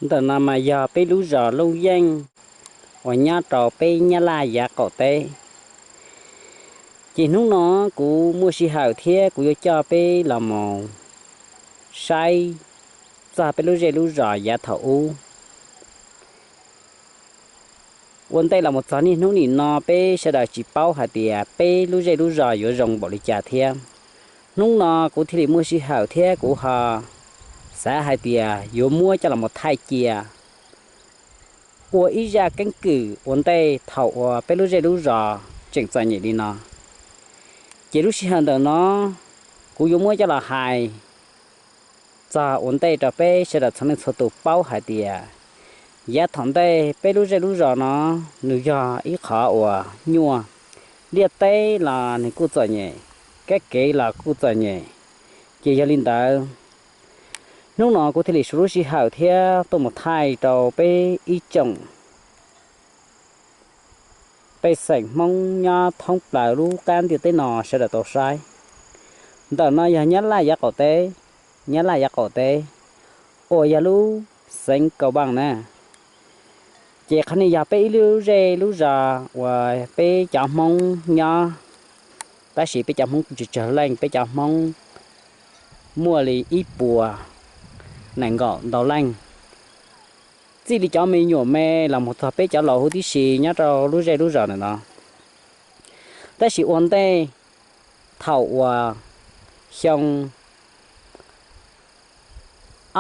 Ntawm no mas yog peb lub zos Looj Yeej uas nyob rau peb Nyab Laj yav qaum teb. Ces hnub no kuv muaj sij hawm thiab kuv yuav coj peb los mus saib txog peb lub zej lub zos yav thaum ub. Ua ntej los mus txog niaj hnub nim no peb sawv daws tsis paub hais tias peb lub zej lub zos yuav zoo npaum li cas thiab. Hnub no kuv thiaj li muaj sij hawm thiab kuv ho xav hais tias yuav muab coj los mus thaij cia ua ib zaj keeb kwm ua ntej thaum uas peb lub zej lub zos tseem txom nyem li no. Ces lub sij hawm ntawm no kuv yuav muab coj los hais txog ua ntej rau peb sawv daws txhua leej txhua tus paub hais tias yav thaum ntej peb lub zej lub zos no nws yog ib qho uas nyuaj, liaj teb los nws kuj txom nyem, kab kev los kuj txom nyem. Ces yog li ntawd, hnub no kuv thiaj li suav lub sij hawm thiab tuaj mus thaij rau peb ib tsoom pej xeem Hmoob nyob thoob plaws lub qab ntiaj teb no sawv daws tau saib. Ntawm no yog Nyab Laj yav qaum teb, Nyab Laj yav qaum teb uas yog lub xeev Kaus Vaaj na. Ces qhov no yog peb ib lub zej lub zos uas peb cov Hmoob nyob, tab sis peb cov Hmoob kuj tsis tsawg leej, peb cov Hmoob muaj li ib puas nees nkaum ntau leej. Txij li cov me nyuam me los mus txog peb cov laus huv tib si nyob rau lub zej lub zos ntawm no. Tab sis ua ntej thaum uas xyoo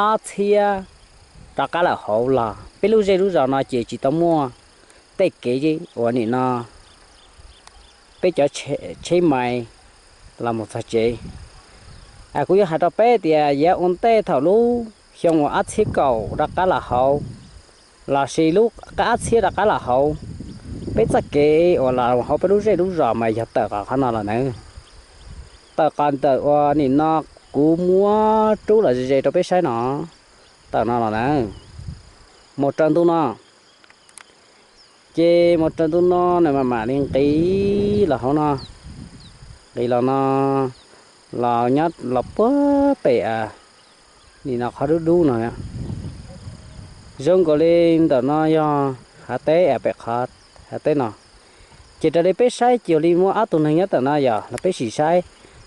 ob txhiab rov qab lawm hauv los peb lub zej lub zos no ces tsis tau muaj tej kev uas nim no peb cov tsheb mais los mus txog tsev. Kuv yuav hais rau peb tias yav ua ntej thaum lub xyoo uas ob txhiab kaum rov qab los hauv, lossis lub qab ob txhiab rov qab los hauv, peb txoj kev uas los hauv peb lub zej lub zos mas yog tawm qhov no los na. Tawm qhov ntawm uas nim no kuv muab rub los ze ze rau peb saib no, tawm no los na, mus raws ntu no. Ces mus raws ntu no nws mam mam li nqis los hauv no, nqis los no, los nyob los puag pem nim no qhov dub dub no. Zoo nkaus li ntawm no yog hav teb, pem qhov hav teb no. Ces raws li peb saib ces li muaj ob tug neeg nyob ntawm no yog los peb sim saib,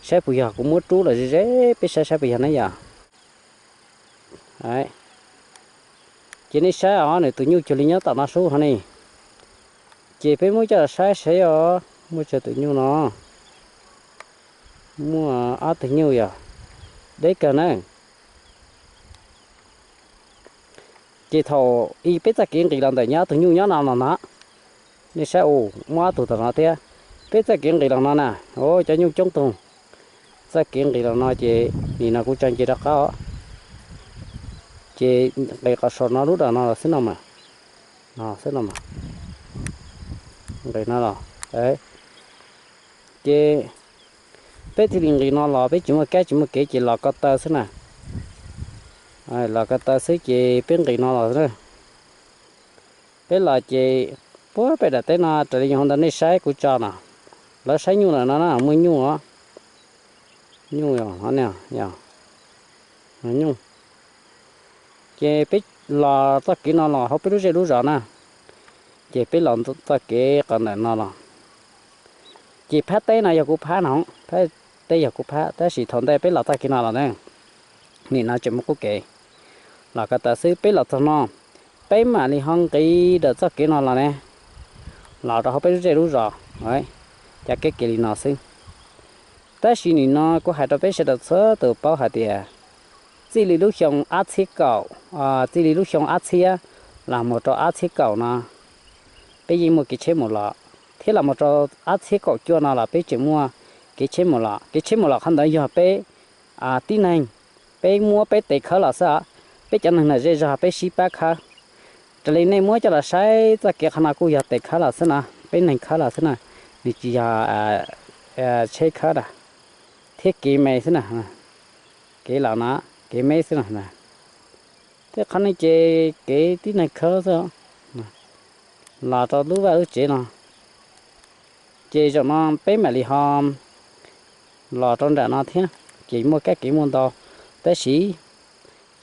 saib puas yog, kuv muab rub los ze ze peb saib saib puas yog ne yog. Ces nej saib os, nws tus nyuj cuag li nyob tom no sub hov ne. Ces peb muab coj los saib saib os, muaj tsawg tus nyuj no. Muaj ob tug nyuj yog deb kawg na. Ces thaum ub peb txoj kev nqis los ntawm nyob ob tug nyuj nyob no los no, nej saib, muaj ob tug tom no thiab. Peb txoj kev nqis los no na, cov nyuj coob tug. Txoj kev nqis los no ces nim no kuv tso nce rov qab os. Ces nqis qhov saum no lub dam no los xwb no mas, no xwb no mas, nqis no los. Ces peb thiaj li nqis no los, peb tsis muaj kab tsis muaj kev ces los ko taw xwb na. Los ko taw xwb ces peb nqis no los na. Peb los ces puag pem daim teb no raws li hauv ntawd nej saib kuv tso no, lawv saib nyuj lawm no na, muaj nyuj os. Nyuj, nyuj. Ces peb los txoj kev no los hauv peb lub zej lub zos na, ces peb los txoj kev qhov ntawm no los. Ces phab teb no yog kuv phab no, phab teb yog kuv phab, tab sis thaum ntej peb los txoj kev no los na, nim no tseem muaj qub kev. Los ko taw xwb, peb los txog no, peb mam li ho nqis dawm txoj kev no los ne, los rau hauv peb lub zej lub zos, cov kab kev li no xwb. Tab sis nim no kuv hais rau peb sawv daws txhua tus paub hais tias txij li lub xyoo ob txhiab kaum, txij li lub xyoo ob txhiab los mus rau ob txhiab kaum no, peb yeej muaj kev tsheb mus los, thiab los mus rau ob txhiab kaum cuaj no los peb tseem muaj kev tsheb mus los. Kev tsheb mus los qhov ntawd yog peb tib neeg, peb muab peb tes khawb los xwb os. Peb cov neeg na zej zog peb sib pab khawb. Raws li nej muab coj los saib txoj kev qhov no kuj yog tes khawb los xwb no, peb neeg khawb los xwb na, nws tsis yog tsheb khawb na, thiab kev me xwb na, kev los no, kev me xwb no. Thiab qhov no ces kev tib neeg khawb xwb, los rau lub vaj lub tsev no. Ces zaum no peb mam li ho los rau nram no thiab, ces muaj kab kev muaj ntau, tab sis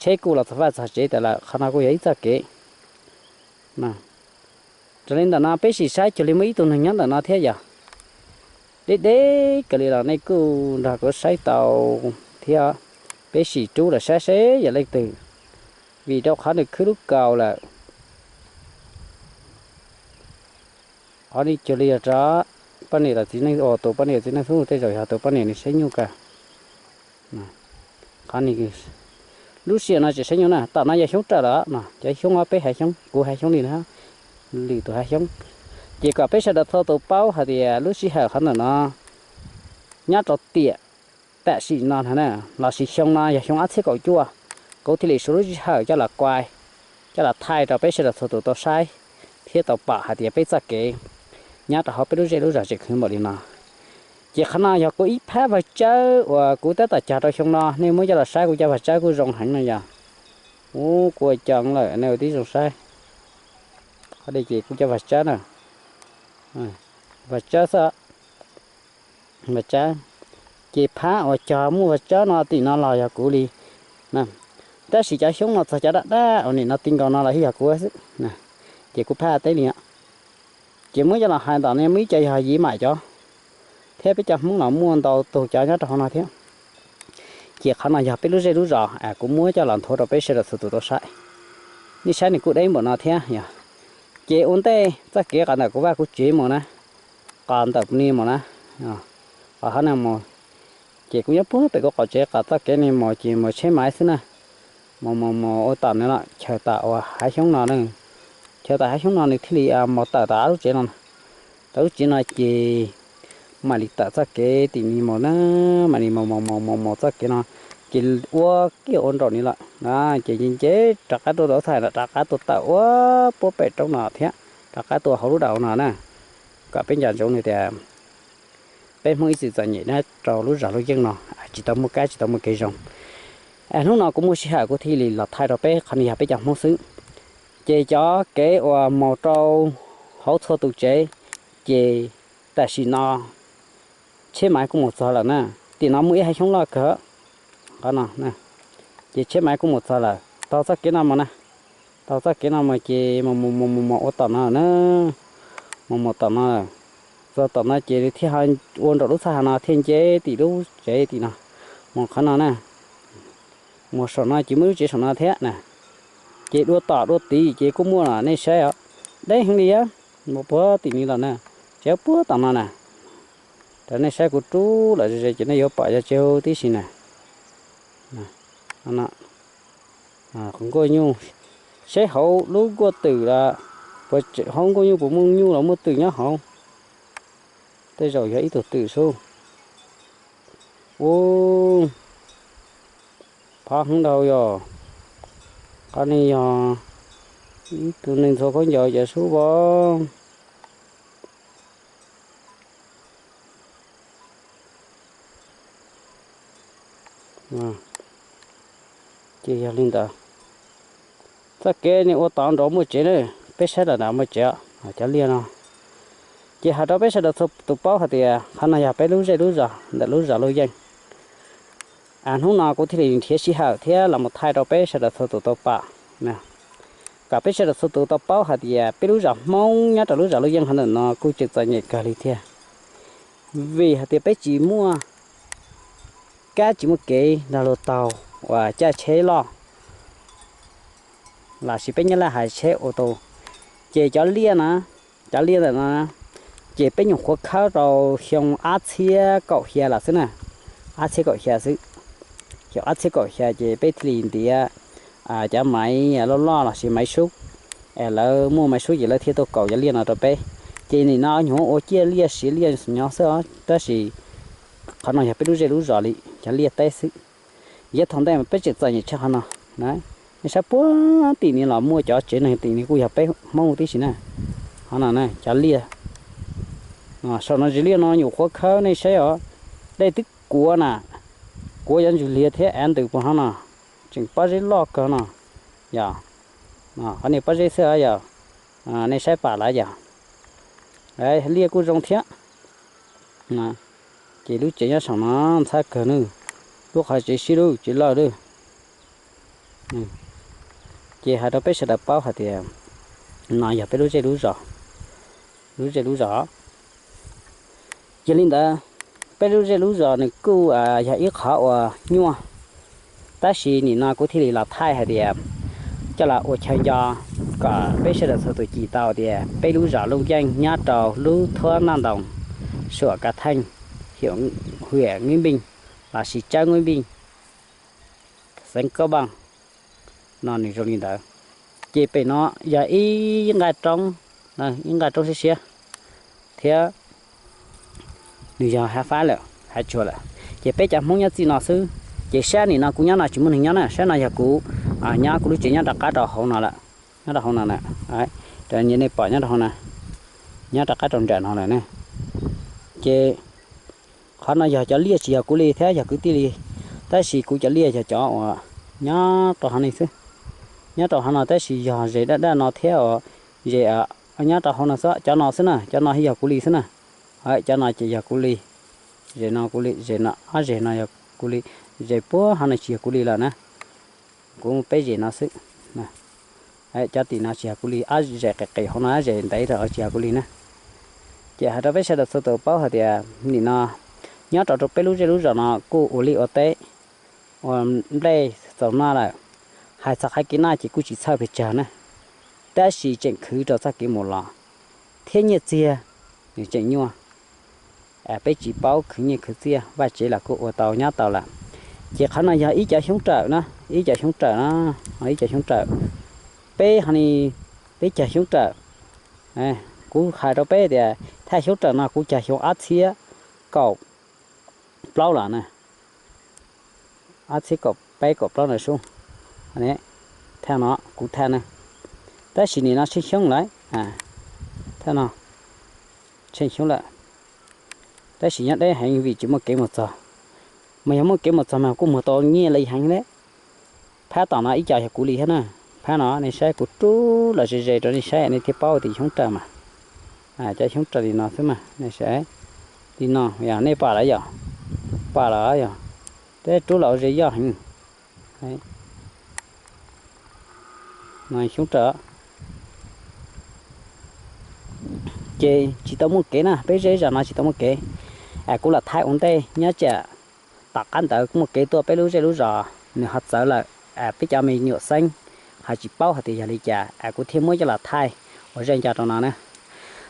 tsheb kuj los txog vaj txog tsev tas lawm, qhov no kuj yog ib txoj kev. Raws li ntawm no peb sim saib cuag li muaj ib tug neeg nyob ntawm no thiab yog deb deb kawg li los nej kuj nrog kuv saib tau thiab. Peb sim rub los saib seb yog leej twg, vim rau qhov nws khwb lub kaus lawm. Qhov no cuag li yog rov poj niam los txiv neej, tus poj niam txiv neej xub tej zaum yog tus poj niam nws saib nyuj kawg. Qhov no lub sij hawm no tseem saib nyuj na, tom no yog xyoob rawm lawm no, cov xyoob ob peb hav xyoob, kuv hav xyoob li na, lwm tus hav xyoob. Ces kom peb sawv daws txhua tus paub hais tias lub sij hawm qhov ntawm no nyob rau tiam tam sim no na, lossis xyoo no yog xyoo ob txhiab kaum cuaj, kuv thiaj li suav lub sij hawm coj los kuai, coj los thaij rau peb sawv daws txhua tus tau saib thiab tau pom hais tias peb txoj kev nyob rau hauv peb lub zej lub zos tseem khwv npaum li no. Ces qhov no yog kuv ib phab vag tsawb uas kuv tab tom cog rau xyoo no, nej muab coj los saib kuv cov vag tsawb kuj zoo heev no yog. Ub, kuv ua cov lawm nej ua tib zoo saib. Qhov no ces kuv cov vag tsawb na, vag tsawb xwb. Vag tsawb, ces phab uas cog muaj vag tsawb no tim no los yog kuv li. Tab sis cov xyoob no txog cov daj daj uas nim no ti nkaus no los yog kuv xwb. Ces kuv phab teb li, ces muab coj los hais ntawm no muaj ib co yog Yiv Maim cov, thiab peb cov Hmoob los muaj ntau tus cov nyob rau hauv no thiab. Ces qhov no yog peb lub zej lub zos, kuv muab coj los nthuav rau peb sawv daws txhua tus tau saib. Nej saib nws kuj deb npaum no thiab yog. Ces ua ntej txoj kev qos ntawm kuv vaj kuv tsev mus na, qos ntawm ni mus na, qos hov na mus, ces kuv nyob puag pem kuv qaum tsev qos txoj kev ni mus ces mus tsheb maiv xwb na. Mus mus mus ua tom no los chaws tom uas hav xyoob no, chaws tom hav xyoob no nws thiaj li mus tawm tom lub tsev no. Tawm lub tsev no ces mam li tawm txoj kev tim ni mus na, mam li mus mus mus mus mus txoj kev no, ces ua kiag ua nraum ni lawm na, ces nce nce rov qab tuaj rau txhais no rov qab tuaj tawm ua puag pem roob no thiab, rov qab tuaj hauv lub dawm no na, kom peb nco ntsoov tias peb Hmoob ib txwm txom nyem nyob rau lub zos lub yeej no, tsis tau muaj kab tsis tau muaj kev zoo. Hnub no kuv muaj sij hawm kuv thiaj li los thaij rau peb, qhov no yog peb cov Hmoob xwb. Ces cov kev uas mus rau hauv txhua tus tsev, ces tam sim no tsheb maiv kuj mus txog lawm na. Tim no muaj ib hav xyoob loj kawg, qhov no, ces tsheb maiv kuj mus txog lawm, taug txoj kev no mus na. Taug txoj kev no mus ces mus mus mus mus mus ua tom no na, mus mus tom no, txog tom no ces thiaj ua nraum lub txaj no thiaj nce tim lub tsev tim no, mus qhov no na. Mus saum no ces muaj lub tsev saum no thiab na. Ces dua tom dua tid ces kuj muaj los nej saib os, deb heev li, mus puag tim ni los na, tsev puag tom no na. Rau nej saib kuv rub los ze ces nej yuav pom yog tsev tib si na. Nkuaj nyuj, seb hauv lub nkuaj twm los, hauv nkuaj nyuj puas muaj nyuj los muaj twm nyob hauv. Tej zaum yog ib tug twm sub. Ub, phob heev dhau yog, qhov no yog ib tug neeg ntxhua khaub ncaws cov sub as. Ces yog li ntawd, txoj kev ni ua tod nrad muaj tsev na, peb saib los nrad muaj tsev, cov liaj no. Ces hais rau peb sawv daws txhua tus paub hais tias qhov no yog peb lub zej lub zos ntawm lub zos Luj Yeej. Hnub no kuv thiaj li nrhiav sij hawm thiab los mus thaij rau peb sawv daws txhua tus tau pom, kom peb sawv daws txhua tus tau paub hais tias peb lub zos Hmoob nyob rau lub zos Luj Yeej qhov ntawm no kuj tseem txom nyem kawg li thiab. Vim hais tias peb tsis muaj kab tsis muaj kev nrog luag taug uas caj tsheb loj, los sis peb Nyab Laj hais tsheb ua tau. Ces cov liaj na, cov liaj ntawm no, ces peb nyuam qhuav khawb rau xyoo ob txhiab kaum xya los xwb na, ob txhiab kaum xya xwb. Xyoo ob txhiab kaum xya ces peb thiaj li ntiav cov maiv loj loj los sis maiv sub, es lawv muaj maiv sub ces lawv thiaj tuaj kaum cov liaj no rau peb. Ces nim no nyuam qhuav ua ciaj liaj siav liaj nyob xwb os, tab sis qhov no yog peb lub zej lub zos li cov liaj teb xwb. Yav thaum ntej mas peb tseem txom nyem tshaj qhov no. Nej saib puag tim ni los muaj cov tsev neeg tim ni kuj yog peb Hmoob tib si na. Qhov no cov liaj, saum no tsev liaj no nyuam qhuav khawb nej saib os, dej twb kuav na, kuav yuav ntsug liag thiab av ntws puag hov no, tseem pob zeb loj kawg no. Yog, qhov ni pob zeb xwb yog, nej saib pam lawm yog. Liaj kuj zoo thiab. Ces lub tsev nyob saum no ntxhab kawg nawb, lub qhov tsev sib lub tsev lawj lawm. Ces hais rau peb sawv daws paub hais tias no yog peb lub zej lub zos, lub zej lub zos. Yog li ntawd, peb lub zej lub zos nws kuj yog ib qhov uas nyuaj, tab sis nim no kuv thiaj li los thaij hais tias coj los ua chaw nco kom peb sawv daws txhua tus cim tau tias peb lub zos Looj Yeej nyob rau lub thuab Naj Ntoos, suam Kav Theej, hiam Nqib Npij lossis Tsawb Nqib Npij, xeev Kob Npaaj no nws zoo li ntawd. Ces pem no yog ib nqaj roob, ib nqaj roob siab siab thiab nws yog hav fab lawm, hav tsuag lawm. Ces peb cov Hmoob nyob txij no xwb. Ces sab nim no kuv nyob no tsis muaj neeg nyob na, sab no yog kuv nyob, kuv lub tsev nyob rov qab rau hauv no lawm, nyob rau hauv no na. Nej pom nyob rau hauv na, nyob rov qab rau nram no lawm na. Ces qhov no yog cov liaj tsis yog kuv li thiab yog kwv tij li, tab sis kuv cov liaj yog cov uas nyob rau hauv no xwb, nyob rau hauv no tab sis yog zes daj daj no thiab uas zes nyob rau hauv no xwb, cov no xwb na, cov no yog kuv li xwb na. Cov no ces yog kuv li, zes no kuv li, zes no ob zes no yog kuv li, zes puag hauv no tsis yog kuv li lawm na. Kuv peb zes no xwb. Cov tim no tsis yog kuv li, ob zes qis qis hauv no, ob zes ntev rau tsis yog kuv li na. Ces hais rau peb sawv daws txhua tus paub hais tias nim no nyob rau rau peb lub zej lub zos no kuj ua liaj ua teb, ua nplej txaus noj lawm. Hais txog qhov kev noj ces kuj tsis txhawj pes tsawg na, tab sis tseem khwv rau txoj kev mus los thiab nyiaj txiag nws tseem nyuaj. Peb tsis paub khwv nyiaj khwv txiaj, vaj tsev los kuj ua tau nyob tau lawm. Ces qhov no yog ib cov xyoob rawm na, ib cov xyoob rawm na, ib cov xyoob rawm. Peb ho ni, peb cog xyoob rawm, kuv hais rau peb tias thaj xyoob rawm no kuv cog xyoo ob txhiab kaum plaub los na, ob txhiab kaum peb kaum plaub ntawd sub, thaj no kuv thaj na, tab sis nim no tsheej xyoob lawm, thaj no tsheej xyoob lawm, tab sis nyob deb heev vim tsis muaj kev mus txog. Mas yog muaj kev mus txog mas kuj muag tau nyiaj li heev li. Phab tom no ib co yog kuv li thiab na. Phab no nej saib kuv rub los ze ze rau nej saib nej thiaj paub tias xyoob rawm mas. Cov xyoob rawm li no xwb mas nej saib, li no yog nej pom lawm yog, pom lawm yog, tej rub los ze yoj heev. Xyoob rawm ces tsis tau muaj kev na, peb zej zos no tsis tau muaj kev. Kuv los thaij ua ntej nyob tsam tom qab ntawd muaj kev tuaj peb lub zej lub zos nws ho txawv lawm, peb cov me nyuam xeeb ho tsis paub hais tias yog li cas, kuv thiaj muab coj los thaij ua zej nco rau no na.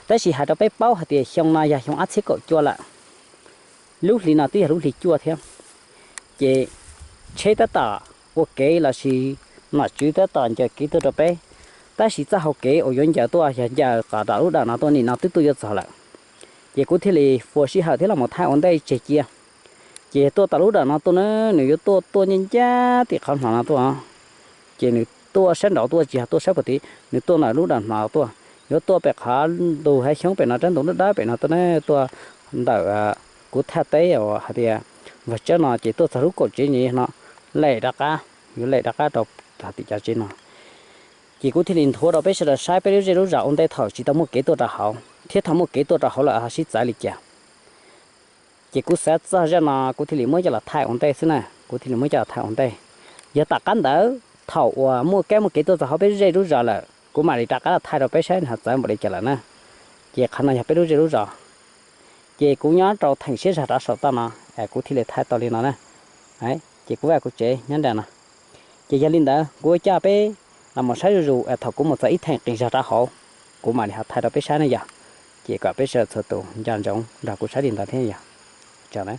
Tab sis hais rau peb paub hais tias xyoo no yog xyoo ob txhiab kaum cuaj lawm, lub hli no twb yog lub hli cuaj thiab. Ces tsheb tab tom ua kev lossis nom tswv tab tom ncaws kev tuaj rau peb, tab sis txoj hau kev uas yuav ncaws tuaj yog ncaws kom tom lub dawm no tuaj, nim no twb tuaj yuav txog lawm. Ces kuv thiaj li fuas sij hawm thiab los mus thaij ua ntej tseg cia. Ces tuaj tom lub dawm no tuaj na, nws yuav tuaj tuaj ncaj ncaj tim qhov hnov no tuaj. Ces nws tuaj sab nraud tuaj tsis yog tuaj sab puag tid, nws tuaj ntawm lub dawm hnov tuaj, yuav tuaj pem qhov ntug hav xyoob pem no, rab ntug dawb dawb pem no tuaj na, tuaj ntawm kuv thaj teb uas hais tias vag tsawb no ces tuaj txog lub kaum tsev no, lem rov qab, yuav lem rov qab rau tim cov tsev no. Ces kuv thiaj li nthuav rau peb sawv daws saib peb lub zej lub zos ua ntej thaum tsis tau muaj kev tuaj rau hauv thiab thaum muaj kev tuaj rau hauv lawm ho sib txawv li cas. Ces kuv xav txog zaj no kuv thiaj li muab coj los thaij ua ntej xwb na, kuv thiaj li muab coj los thaij ua ntej. Yog tom qab ntawd thaum uas muaj kab muaj kev tuaj txog hauv peb zej lub zos lawm kuv mam li rov qab los thaij rau peb saib nws ho txawv npaum li cas lawm na. Ces qhov no yog peb lub zej lub zos. Ces kuv nyob rau theem siab zog rov saum toj no, kuv thiaj li thaij tau li no na. Ces kuv vaj kuv tsev nyob nram no. Ces yog li ntawd kuv coj peb los mus saib zuj zus, thaum kuv mus txog ib theem qis zog rov hauv, kuv mam li ho thaij rau peb saib ne yog. Ces kom peb sawv daws txhua tus nco ntsoov nrog kuv saib li ntawd thiab yog. Tsaug na.